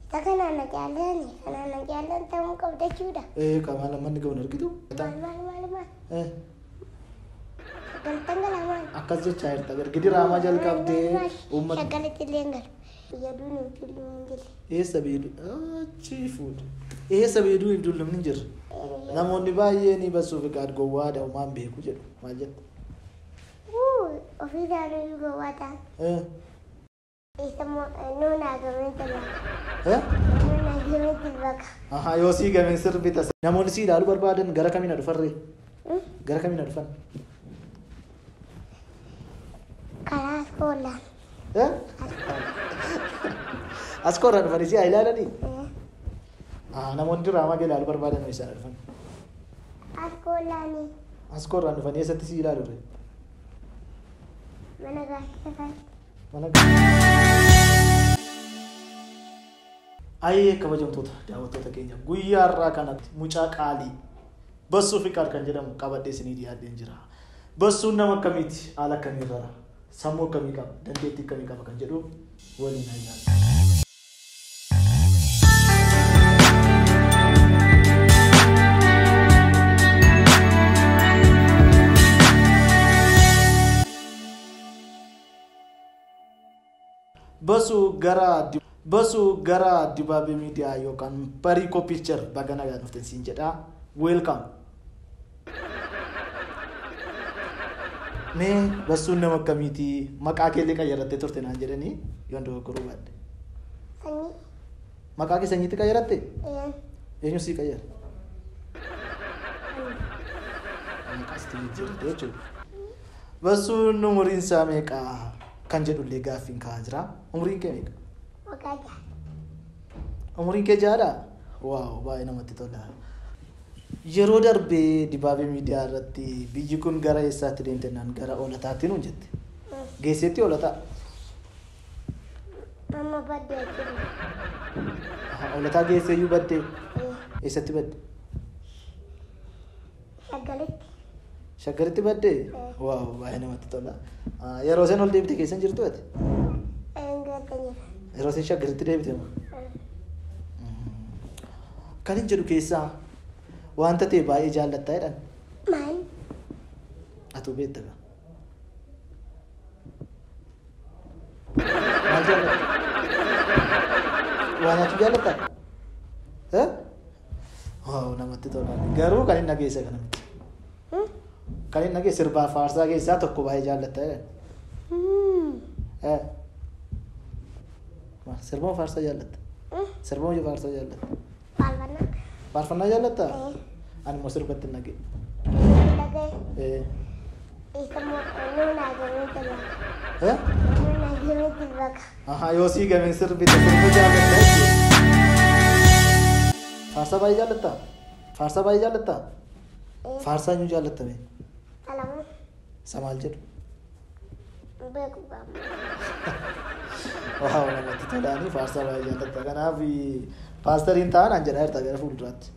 Isa kanaan na jaallatani kanaan na jaallatan ta'uu qabda jechuudha. Qaamaan lammanni gahuun argitu. Maal maal maal maal. Sagaltan gala maal. Akkas jechaa jirta. Diraamaa jalqabdee uummata. Shaggalitti illee hin galu. Biyya duuni fi duuni hin jirre. Eessa beedu? Achi fuudhe. Eessa beeduu fi dullumni hin jirre. Namoonni baay'een Bassuu Fiqaad gowwaadha homaan beeku jedhu. Maal jetta? Ofii isaanii gowwaa ta'an. Isa nuun hagamee jira. Nuun hagamee jira. Ahaa, yoo sii gameen sirbita. Namoonni si ilaaluu barbaadan gara kamiin dhufarree? Gara kamiin dhufan? Karaa askoolaan. Askoorraa dhufanii si haa ilaalanii? Namoonni diraamaa ilaaluu barbaadan eessaan dhufan? Askoolaanii. Askoorraan dhufanii eessatti si ilaalu ree? Mana gaazexaa. Mana Ayyee kabajamtoota daawwattoota keenya guyyaa har'aa kanatti mucaa qaalii Bassuu Fiqaad kan jedhamu qabadhee isinii dhiyaadheen jira. Bassuun nama akkamiiti? Haala akkamii irra? Sammuu akkamii qaba? Dandeettii akkamii qaba kan jedhu waliin haa ilaallu. Bassuu gara Dibaabee Miidiyaa yookaan Bariikoo Picture baga nagaan dhuftan siin jedha. Welcome. Mee Bassuun nama akkamiiti? Maqaa kee illee qayyarattee turte naan jedhanii yoon dogoggoruu baadhe. Sanyii. Maqaa kee sanyiitti qayyaratte? Eenyu sii qayyare? Maqaa sitti jijjiirte jechuudha. Bassuun umuriin isaa meeqa kan jedhullee gaaffiin ka'aa jira. Umuriin kee meeqa? Waggaa ja'a. Umuriin kee ja'adhaa? Waaw, baay'ee namatti tola. Yeroo darbee Dibaabee Miidiyaa irratti biyyi kun gara eessaatti deemte naan gara Olataatti nuun jette. Geesseetti Olataa? Amma baddee jiru. Olataa geesseeyyuu baddee? Eessatti badde? Shaggaritti. Shaggaritti baddee? Waaw, baay'ee namatti tola. Yeroo isheen ol deebite keessa hin jirtu ati? Yeroo isheen shaggaritti deebite moo? Kan hin jedhu keessaa wanta ta'e baay'ee jaallattaa jedhan. Maal? Atuu beekta gaa. Maal jaallatta? Waa nyaachuu jaallattaa? Waaw, namatti tola. Garuu kan hin dhageesse kana miti. Kan hin dhageesse sirbaa faarsaa keessaa tokko baay'ee jaallattaa jedhan. Sirbaa faarsaa jaallatta? Sirbaa faarsaa jaallatta? Faarfannaa. Faarfannaa jaallattaa? Ani immoo sirbatti hin dhagee. Dhagee. Isa nuun hagamee jira. Nuun hagamee jira. Ahaa, yoo sii gameen sirbita sirba jaallattaa jechuudha. Faarsaa baay'ee jaallattaa? Faarsaa baay'ee jaallattaa? Faarsaa eenyu jaallatta mee? Salamuun. Isa maal jedhu? Beeku gaama. Waaw, namatti tolaanii faarsaa baay'ee jaallatta. Kanaaf paastariin ta'an an jedhaa jirta gara fuulduraatti.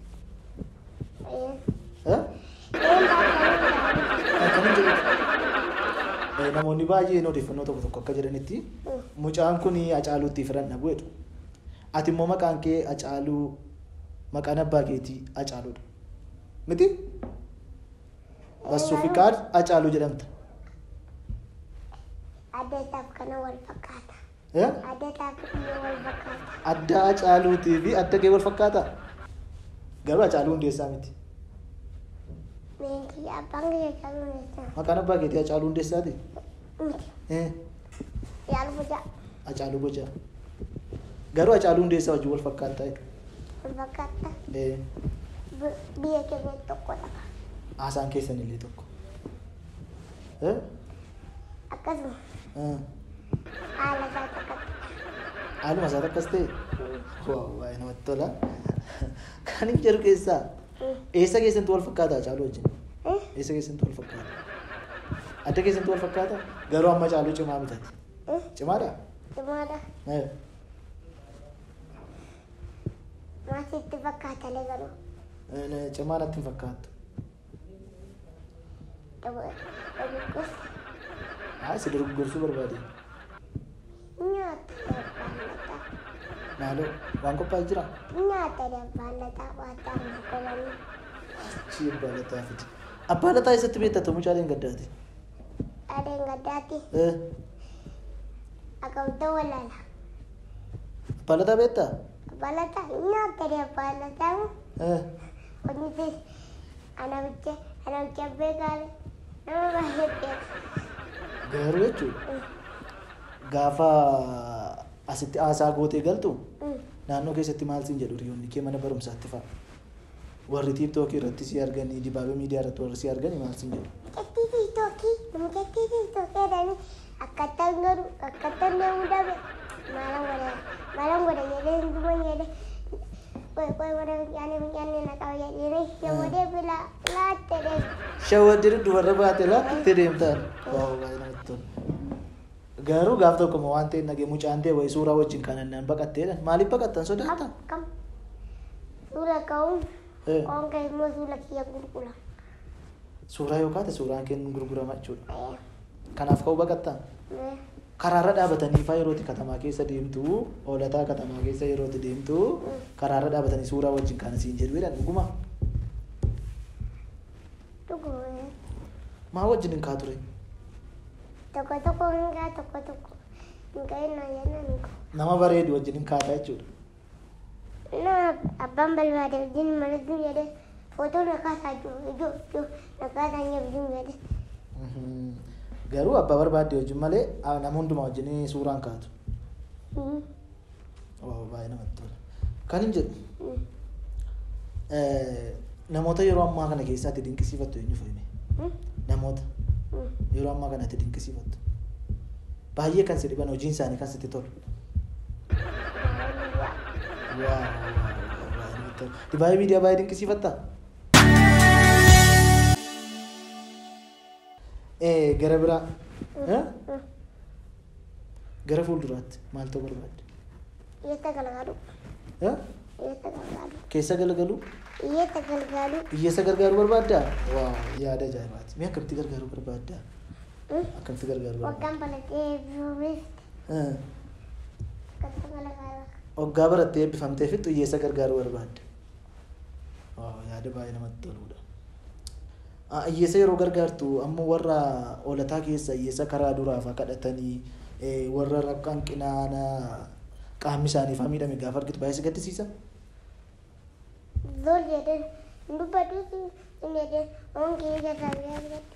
Kan hin jedhu. Namoonni baay'een odeeffannoo tokko tokko akka jedhanitti mucaan kun Hacaaluutti firan dhabu jedhu. Ati immoo maqaan kee Hacaaluu, maqaan abbaa keetii Hacaaluudha. Miti? Bassuu Fiqaad Hacaaluu jedhamta. Adda isaaf kana wal fakkaata. Adda isaaf kana wal fakkaata. Adda Hacaaluutii fi adda kee wal fakkaata? Garuu Hacaaluu Hundeessaa miti. Meentii abbaan kee Hacaaluu Hundeessaa. Maqaan abbaa keetii Hacaaluu Hundeessaati? Miti. Hacaaluu Bocaa. Hacaaluu Bocaa. Garuu Hacaaluu Hundeessaa wajjin wal fakkaata jedhu. Wal fakkaata? Biyya keenya tokkodha. Haasaan keessan illee tokko. Akkasuma. Haala isaa akkas. Haaluma isaa akkas ta'e? Waaw, baay'ee namatti tola. Kan hin jedhu keessaa eessa keessantu wal fakkaata Hacaaluu wajjin? Eessa keessantu wal fakkaata? Adda keessantu wal fakkaata? Garuu amma Hacaaluu cimaa bitati. Cimaadha? Cimaadha. Maasitti fakkaatalee garuu. Cimaa natti hin fakkaattu. Dogoggorsa. Haa, si dogoggorsuu barbaade. Nyaata barbaadata. Maaloo waan qophaa'e jira? Nyaata abbaan lataa waataa qolanii. Achi abbaa lataa fidi. Abbaa lataa eessatti beektatu mucaaleen gaddaati? Adeen gaddaati. Akkamitti walaala. Abbaa lataa beektaa? Abbaa lataa nyaata abbaa lataa. Wanti ana bicha beekaale nama baay'ee beeka. Garuu jechuudha. Gaafa asitti haasaa gootee galtu naannoo keessatti maal siin jedhu hiriyoonni kee mana barumsaatti fa'a. Warri tiiktookii irratti si arganii dibaabee miidiyaa irratti warri si arganii maal siin jedhu? Mucattii tiiktookii mucattii tiiktookii jedhanii akkattaan godhu akkattaan deemuu dhabe maalan godha jedhee hundumaa jedhee qoy godha fincaanii fincaanii na qaba jedhee shawadee bilaa laattee deemu. Shawadee dubarra baate laattee deemtaan. Waaw baay'ee namatti tola. Garuu gaaf tokko waan ta'e nagee mucaan ta'e wayii suuraa wajjin kan annaan baqatteedha. Maaliif baqattan sodaattaa? Kam suura ka'uun oon ka'e immoo suura kiyya gurgura. Suuraa yoo kaate suuraan kee gurgurama jechuudha. Kanaaf ka'uu baqattaa? Karaarra dhaabatanii faa yerootti katamaa keessa deemtu, hoolataa katamaa keessa yerootti deemtu, karaarra dhaabatanii suuraa wajjin kan siin jedhu jedhan dhuguma. Dhuguma. Maa wajjin hin kaa ture? Tokko tokko hin kaa tokko tokko hin ka'in na jennaan hin ka'u. Nama bareedu wajjin hin kaataa jechuudha. Nama abbaan barbaade wajjin manatti jedhee footoo na kaasaa jiru ijoo na kaasaa jiru jedhee. Garuu abbaa barbaadde wajjin malee nama hundumaa wajjin suuraan kaatu. Waaw baay'ee namatti tola. Kan hin jedhu namoota yeroo ammaa kana keessaatti dinqisiifattu eenyu fa'i? Namoota yeroo ammaa kanatti dinqisiifattu. Baay'ee kan si dhiban hojiin isaanii kan sitti tolu. Waaw baay'ee namatti tola. Dibaabee miidiyaa baay'ee dinqisiifattaa? Gara biraa gara fuulduraatti maal ta'uu barbaadde? Hiyyeessa gargaaru. Hiyyeessa gargaaru. Keessa galgaluu? Hiyyeessa gargaaru. Hiyyeessa gargaaruu barbaaddaa? Waaw yaada ajaa'ibaati. Mee akkamitti gargaaruu barbaaddaa? Akkamitti gargaaruu barbaadda? Waggaan barattee eebbifamte. Akkamitti gargaaruu? Waggaa barattee eebbifamtee fixxu hiyyeessa gargaaruu barbaadda. Waaw yaada baay'ee namatti toludha. Hiyyeessa yeroo gargaartu ammoo warra hoolataa keessa hiyyeessa karaa duraa fa'aa kadhatanii warra rakkaan qinaana qaamni isaanii fa'aa miidhame gaafa argitu baay'ee si gaddisiisa. Zol jedheen dubbatu hin jedheen oon keessa darbee argatte.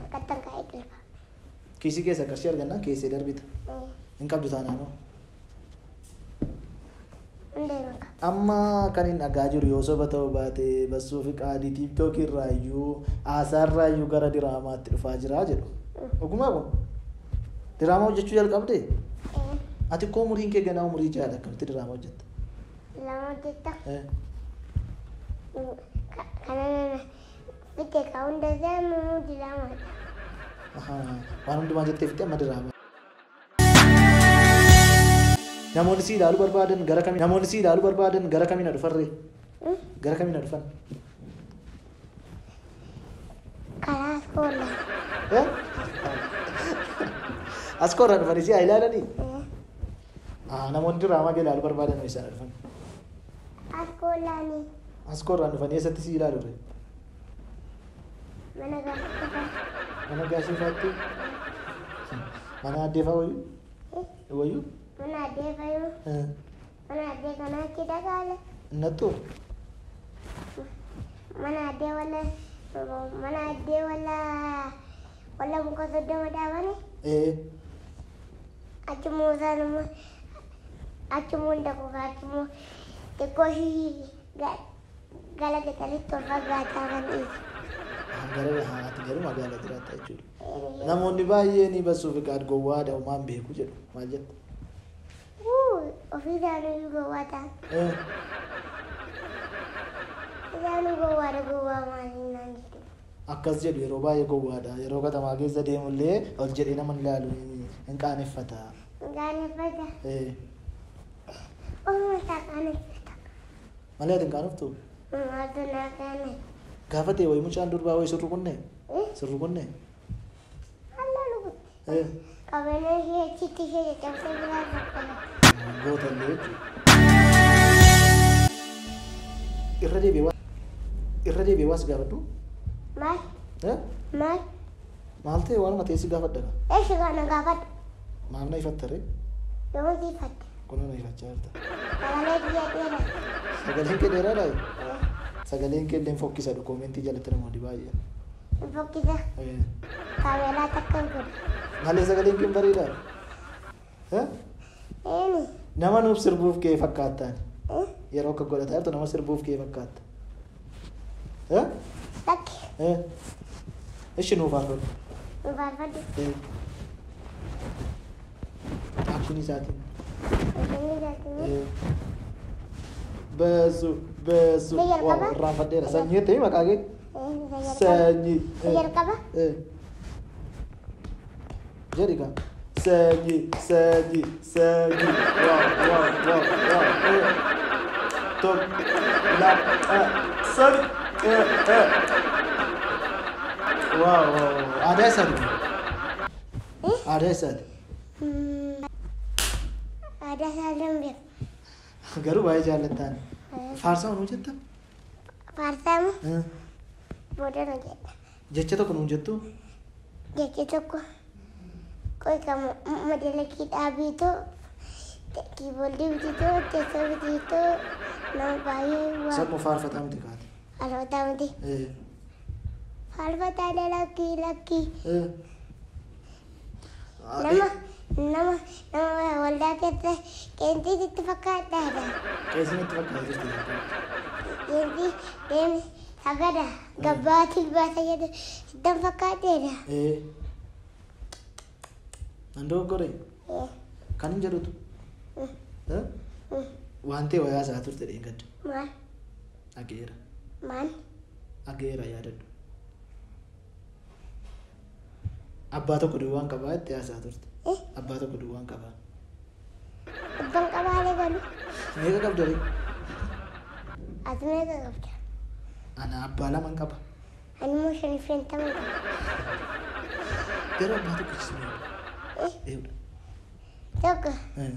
Akkattan kaa'ee darba. Kiisii keessa qarshii argannaan keessee darbita. Hin qabdu taanaanoo. Amma kan hin dhagaa jiru yoo soba ta'uu baate Bassuu fi Qaadii tiiktookii irraa iyyuu haasaa irraa iyyuu gara diraamaatti dhufaa jira jedhu. Ogumaa kun diraamaa hojjechuu jalqabdee? Ati koo umuriin kee ganaa umurii jaadha akkamitti diraamaa hojjetta? Diraamaa hojjetta? Kana fite ka hunda isaa immoo diraamaadha. Waan hundumaa jettee fitte amma diraamaa. Namoonni si ilaaluu barbaadan gara kamiin namoonni si ilaaluu barbaadan gara kamiin dhufarree? Gara kamiin dhufan? Karaa askoorraa. Askoorraa dhufanii si haa ilaalanii? Namoonni diraamaa ilaaluu barbaadan eessaan dhufan? Askoorraani. Askoorraan dhufanii eessatti si ilaalu ree? Mana gaashiifaatti. Mana gaashiifaatti? Mana addee fa'aa wayyuu? Wayyuu? Mana addee fayyuu. Mana addee kanaatti dhagaale. Nattu? Mana addee wala mana addee wala wala muka 30 dhaabani. Achummoo isaanuma achummoo ndaqu achummoo xiqqoo ishii gala qixalitti ol fagaataa kan dhiise. Gara haati garuu magaalaa jiraata jechuudha. Namoonni baay'een Bassuu fi Qaad gowwaadha homaa hin beeku jedhu maal jetta? Ofii isaanii gowwaa ta'an. Isaanii gowwaadha gowwaa maaliin naan jedhu. Akkas jedhu yeroo baay'ee gowwaadha. Yeroo katamaa keessa deemullee ol jedhee nama ilaalu hin qaaneffata. Hin qaaneffata. Ofuma isaa qaaneffata. Malee ati hin qaanoftu? Maaltu naa qaaneffata? Gaafa ta'e wayii mucaan durbaa wayii sirru kunne? Sirru kunne? Halluu lukutti. Qabeenya ishee achitti ishee caccabsee biraa tokko. Goota illee jechuudha. Irra deebi'ee waa irra deebi'ee waas gaafadhu. Maal? Eh? Maal? Maal ta'e waanuma ta'e si gaafadha. Eessi kana gaafadhu. Maaf na ifattaree? Yoom si ifatte? Kunoo na ifachaa jirta. Sagalee kiyya dheeraa. Sagaleen kee dheeraadhaa? Sagaleen kee illee fokkisadhu koomentii jalatti namoonni baay'een. Fokkisa. Kaameeraa takka hin godhu. Malee sagaleen kee hin bareedaa? Eh? Eeni. Nama nuuf sirbuuf kee fakkaattaan. Eh? Yeroo akka godhataa jirtu nama sirbuuf kee fakkaata. Eh? Lakki. Eh? Ishi nuuf faarfadhu. Nu faarfadhu. Eh. Akshinii isaatiin. Akshinii isaatiin. Eh. Beesu beesu. Ni jalqaba? Waa irraanfadheera. Sanyii ta'e maqaa kee? Eh, isa jalqaba. Sanyii. Isa jalqaba? Eh. Jedhi kaa. Sanyii sanyii sanyii. Waaw waaw waaw waaw. Eh. Tokko lama sadi. Eh eh. Waaw waaw. Aadaa eessaati kun? Eh? Aadaa eessaati? Aadaa isaa nan beeku. Garuu baay'ee jaallattaan. Faarsaa nuun jetta? Faarsaa moo? Eh. Booda nu jedha. Jecha tokko nuun jettu? Jechi tokko qoy kan madalakii dhaabiitoo kiiboordii bititoo teessoo bititoo nama baay'ee waa Sammuu faarfataa miti kaate. faarfataa miti. Eh. Faarfataa lakkii lakkii Eh. nama nama nama waldaa keessa qeenxii sitti fakkaataadha. Qeesiin itti fakkaata jirti. Qeenxii deemi sagada gabbaatii baasa jedhu sittan fakkaateedha. Eh. Nan dogoggore Eh, kan hin jedhutu. Eh? Waan ta'e wayaa isaa turte dheengadda. Maal Dhageera. maal Dhageera yaadadhu. Abbaa tokko duwwaan qabaa itti haasaa turte. Eh? Abbaa tokko duwwaan qabaa. Abbaan qabaalee galu Meeqa qabda ree? ati meeqa qabda? Ana abbaa laman qaba. Ani immoo shaniif 50 qaba. Garuu abbaa tokko chisme. Eh? Eewudha. Tokko Eh.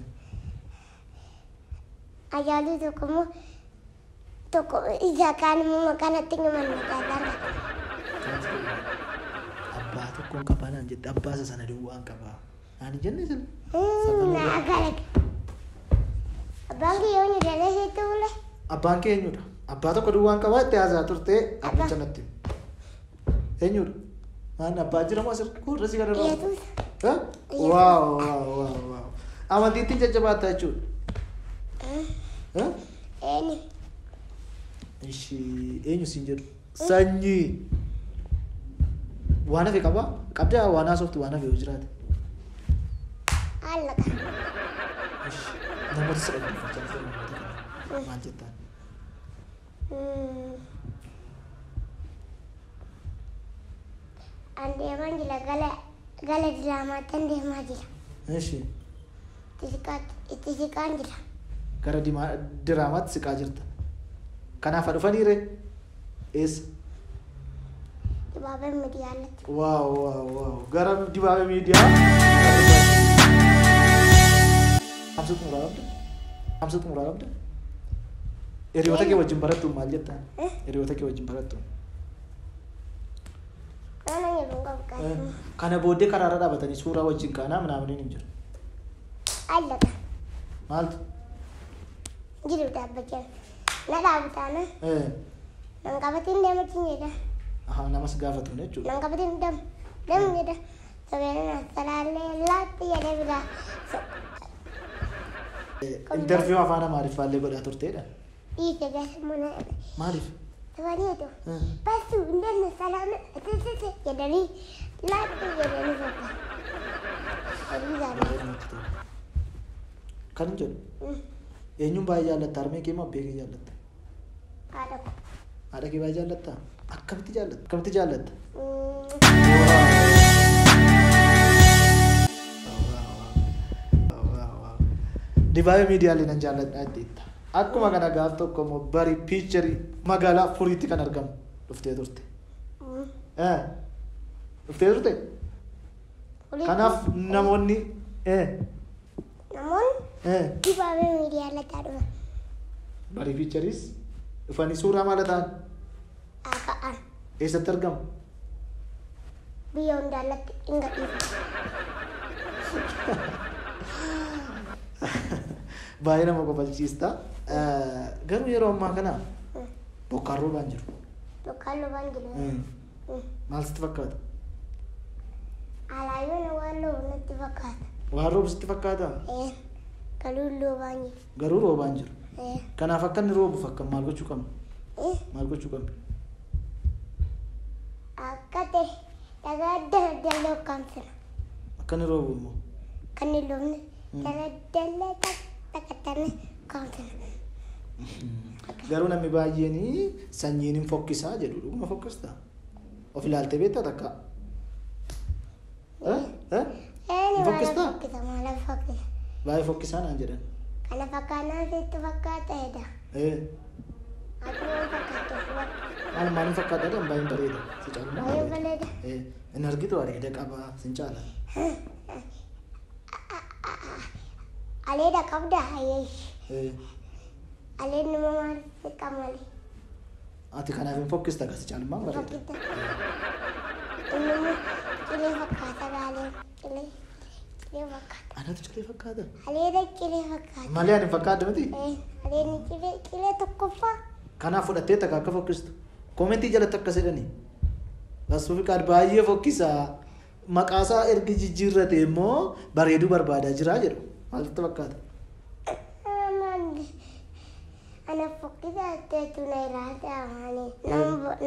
ajaaluu tokko immoo tokko isa kaan immoo maqaa natti himan maqaa isaa qaba. Kanatti godhu. Abbaa tokkoon qabaa naan jette abbaa isa sana duwwaan qabaa. Naan hin jenne sila. Naa galate. Abbaan kiyya eenyu jedhee sitti bule? Abbaan kee eenyudha? Abbaa tokko duwwaan qabaa itti haasaa turte abbicha natti himi. Eenyudha? Maan abbaa jira moo asirra? Warra si kana irraa? Yesuus. Eh? Waaw waaw waaw waaw. Amantiittiin jajjabaatta jechuudha. Eh? Eenyu? Ishii eenyu siin jedhu? Sanyii. Waan hafe qabaa? Qabdaa waan haasoftu waan hafe yoo jiraate. Allaqa. Ishii namoota si dhaggeeffachaa jiran namoota kana maal jettaan? An deemaan jira gala gala diraamaatti an deemaa jira. Ishii Itti siqaan jira. gara diraamaatti siqaa jirta. Kanaaf haa dhufaniire? Eessa? Dibaabee miidiyaalatti. Waaw waaw waaw gara dibaabee miidiyaa. Hamsa xumuraa qabda? Hamsa xumuraa qabda? Hiriyoota kee wajjin barattu maal jettaan? Eh? Hiriyoota kee wajjin barattu. Nama jedhu qabu qabu. Kana booddee karaarra dhaabatanii suuraa wajjin kaanaa minaamin hin jiru. Allaqa. Maaltu? Jiru dhaabbachaa. Na dhaabu taana. Eh, Nan qabatiin deematiin jedha. aha, namas gaafatu jechuudha. Nan qabatiin deemu. Deemu jedha. Sobeen salaalee laatti jedhee biraa. Interviyuu afaan Amaariffaallee godhaa turteedha. Dhiise gasa mana. Maaliif? Tafaniitu. Eh, Basu እንደነ ሰላም እትትት jedhanii laatti jedhanii soba. Hojii isaanii. baay'ee namatti tola. Kan hin jedhu eenyuun baay'ee jaallatta? Harmee kee moo abbee kee jaallatta? Haadha koo. Haadha kee baay'ee jaallatta? Akkamitti jaallatta? Akkamitti jaallatta? Dibaabee miidiyaalee nan jaalladha jetteetta. Akkuma kana gaaf tokko immoo bari piicharii magaalaa Furiitti kan argamu dhuftee turte. Eh, dhuftee turte? Kanaaf namoonni Namoonni dibaabee miidiyaa irratti dhufan. Barii fiicharis dhufanii suuraa maal ta'an? Ka'an. Eessatti argamu? Biyya hundaallatti hin gadhiifamu. Baay'ee nama kofalchiista. Garuu yeroo ammaa kana bokkaan roobaan jiru. Bokkaan roobaan jiru. Maal sitti fakkaata? Alaayyoon waan roobu natti fakkaata. Waan roobu sitti fakkaata? Garuu roobaan jiru. Garuu roobaan jiru. Kanaaf akka inni roobuuf akkam maal gochuu qabna? Maal gochuu qabna? Akka ta'e dhagaa adda addaa lokkaamsina. Akka inni roobu immoo? Akka inni roobne dhagaa adda addaa takkatanii ukkaamsina. Garuu namni baay'een sanyiin hin fokkisaa jedhu dhuguma fokkistaa? Of ilaaltee beektaa takka? Fokkistaa? Baay'ee fokkisaa naan jedhan. Kana fakkaannaan sitti fakkaata jedha. Ati waan fakkaattu Maal maaliin fakkaata jedhan baay'een bareeda. Si caalmaa baay'ee bareeda. Inni argitu areeda qaba sin caala. Areeda qabda hayyeesh. Areedni nama maal siqa malee. Ati kanaaf hin fokkista akka si caalmaa bareeda. Fokkista. Inni immoo cilee fakkaata gaaleen cilee cilee fakkaata. Anatu cilee fakkaata? Areeda cilee fakkaata. Malee ani hin fakkaaddu miti? Areedni cilee cilee tokkoffaa. Kanaaf fudhattee takka akka fokkistu. Koomentii jalatti akkas jedhani. Bassuu Fiqaad baay'ee fokkisaa. Maqaasaa erga jijjiirrate immoo bareeduu barbaadaa jira jedhu. Maaltu fakkaata? Ana fokkisaa ta'etu na ilaata amaani.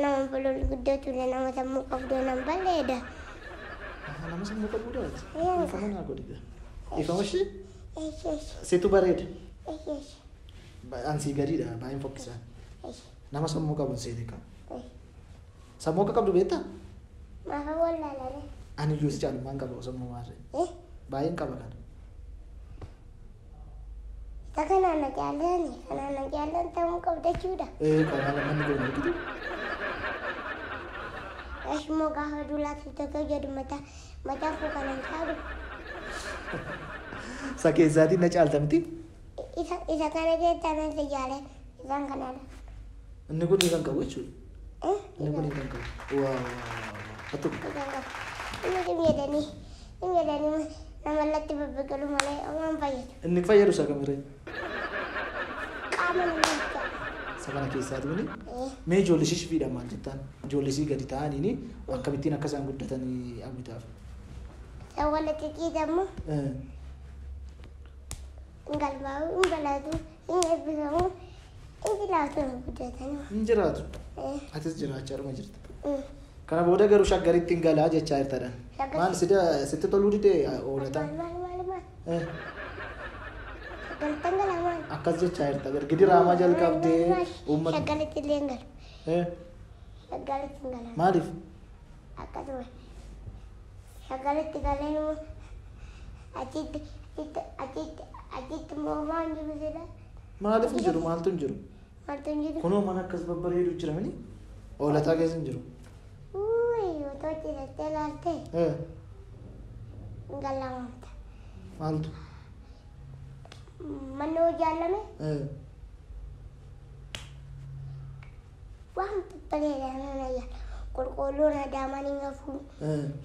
Nama bolol guddatu nama sammuu qabdu nama bareeda. Nama sammuu qabdu daati. Ifama naa godhi. Ifama ishee? Situ bareeda. Ansii gadiidha baay'een fokkisaan. Nama sammuu qabu hin seene qaba. Sammuu akka qabdu beektaa? Maafa wallaalale. Ani iyyuu si caalummaan qaba sammuu maarree. Baay'een qaba kana. Isa kanaan na jaallatani kanaan na jaallatan sammuu qabda jechuudha. Qaamaa lamman goone argitu. Ashimmoo gaafa duulaatti tokko jedhu mataa mataa koo kanan caalu. Isa keessaatiin na caalta miti? Isa kana keessaa na isa jaalatan isaan kanadha. Inni kun kan qabu jechuudha. Inni kun kan qabu. Waa waa. Inni kun jedhanii nama latti babbiqilu malee waan fayyadu. Inni fayyadu isa kamiree? Qaama namichaa. Isa kana keessaati kuni? Mee ijoollee shishfiidhaan maal jettaan? Ijoollee sii gadi ta'aniini akkamittiin akka isaan guddatanii hawwitaaf? Isaan wal ciciisamu. Hin galmaa'u, hin galaatu, hin eebbifamu, hin jiraatu guddatanii. Hin jiraatu? Atis jiraachaa dhuma jirta. Kana booda garuu shaggaritti hin galaa jechaa jirtadha. Maal sitti toluu didee oolataa? Maal maal? Shaggarittan galaa maal? Akkas jechaa jirta. Ergi diraamaa jalqabdee uummata. Shaggaritti illee hin galu. Shaggaritti hin galu. Maaliif? Akkasuma. Shaggaritti galee immoo achitti achitti achitti immoo waan jiru jira. Maaliif hin jiru? Maaltu hin jiru? Maaltu hin jiru? Kunoo mana akkas babbareedu jira mini? Oolataa keessa hin jiru. Otoo ciisattee ilaalte hin gallamamta. Maaltu? Manni hoo jaallame? Waan babbareedaa mana yaala. Qulqulluun adaamaan hin hafu.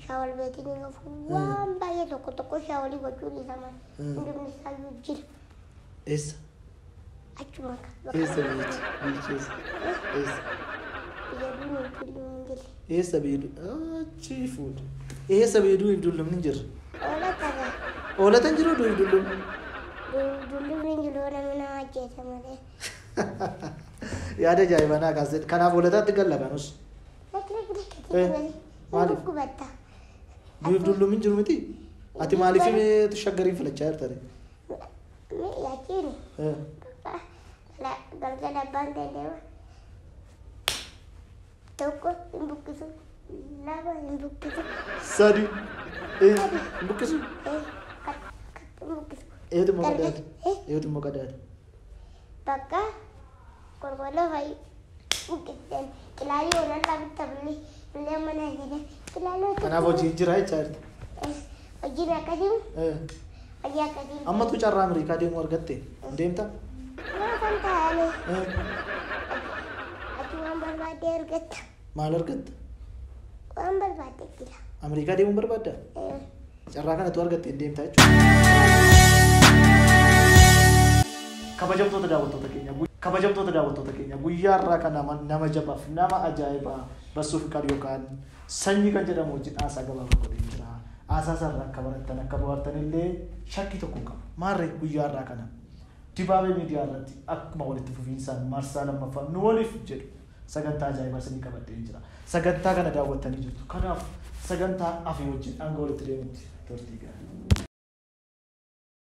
Shaawal beetiin hin hafu. Waan baay'ee tokko tokko shaawalii gochuu dhiisaman. Hundumni isaayyuu jira. Eessa? Achuma kan. Eessa biyyichi? Biyyichi eessa? Eessa? Biyya duuni dullumni hin jirre. Eessa biyya achi fuudhu. Eessa biyya duuni dullumni hin jirre? Oolata gaa. Oolata hin jiru duuni dullumni? Dullumni hin jiru namni nama ajjeesa malee. Yaada ajaa'ibaa naa kaasee kanaaf oolataatti galla kanus. Maaliif? Gubatta. Duuf dullumni hin jiru miti? Ati maaliif shaggariin filachaa jirta? Yaachiin. Galgala abbaan ta'e deema. Tokko hin buqqisu, lama hin buqqisu. Sadi hin buqqisu? Hin buqqisu. Eetu immoo qadaada? Eetu immoo qadaada? Bakka qorqolloo fa'i buqqisteen qilaalii oolallaa bitta billee mana jedhe qilaalii. Kanaaf hojiin jira jechaa jirta? Hojiin akkasii. Hojii akkasii. Ammatu carraa Ameerikaa deemuu argatte hin deemtaa? Maafan taa'anii Eh, ati waan barbaadde argatta. Maal argatta? Waan barbaadde jira. Ameerikaa deemuu barbaaddaa? Eh, Carraa kanatu argatte hin deemtaa jechuudha. Kabajamtoota daawwattoota keenya kabajamtoota daawwattoota keenya guyyaa har'aa kana nama jabaaf nama ajaa'ibaa Bassuu Fiqaad yookaan Sanyii kan jedhamu wajjin haasaa gabaabaa godhee jira. Haasaa isaarraa akka barattan akka bohaartan illee shakkii tokko hin qabu. Maarree guyyaa har'aa kana Dibaabee miidiyaa irratti akkuma walitti fufiinsaan marsaa lammaffaa nu waliif jedhu sagantaa ajaa'ibaa isinii qabadhee jira. Sagantaa kana daawwattanii jirtu. Kanaaf sagantaa afii wajjin hanga walitti deemutti turtii gaarii.